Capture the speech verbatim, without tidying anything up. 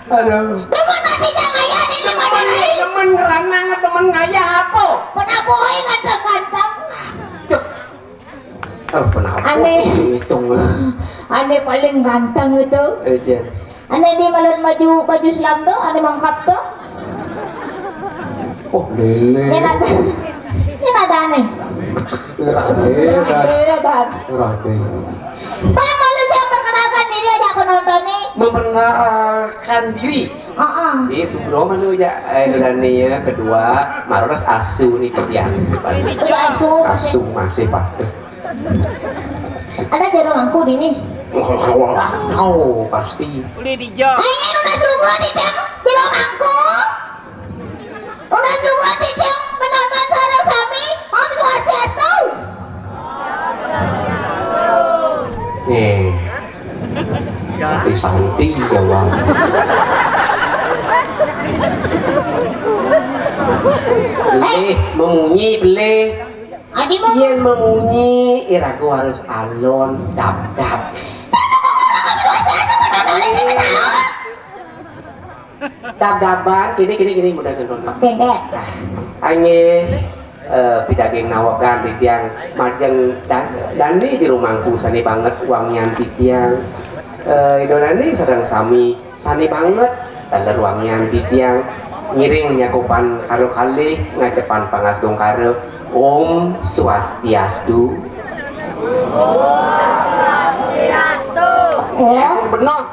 Aduh. Demen hati jangan ya, ini mana nih? Demen ngeranang, demen ngaya apa? Pernah boy ganteng-ganteng. Duh. Oh, kenapa? Aneh. Hitung lah. Aneh paling ganteng itu. Eh, Jen. Aneh di malam baju, baju selam tuh, aneh mangkap tuh. Oh, lele. Ini ada. Ini ada aneh. Rade, rade. Rade, rade. Pak, malu saya perkenalkan diri aja aku nonton nih. Memperkenalkan diri. Heeh. Ini Subro mana ya? Eh, dan nih ya, kedua, Maros Asu nih, kebian. Udah Asu. Asu masih pasti. Ada jodoh aku di nih. Oh, pasti. Boleh dijawab. Ayo, udah seluruh di jam. Jodoh aku. Udah juga titip menonton sareng sami, Om Swastiastu. Nih. Santi-santi jawab. Beli, memunyi, beli. Adi mau. Yen memunyi, iraku harus alon, dap-dap. Dap-dapan, gini, gini, gini, mudah gendong. Oke, deh. Ange, eh, pidaging nawegan titiang majeng dan, dani di rumahku sani banget wangian titiang. Eh, Ido Dani sedang sami sani banget taler wangian titiang ngiring nyakupan karo kalih ngacepan pangastungkara. Om Swastiastu. Om. Bener.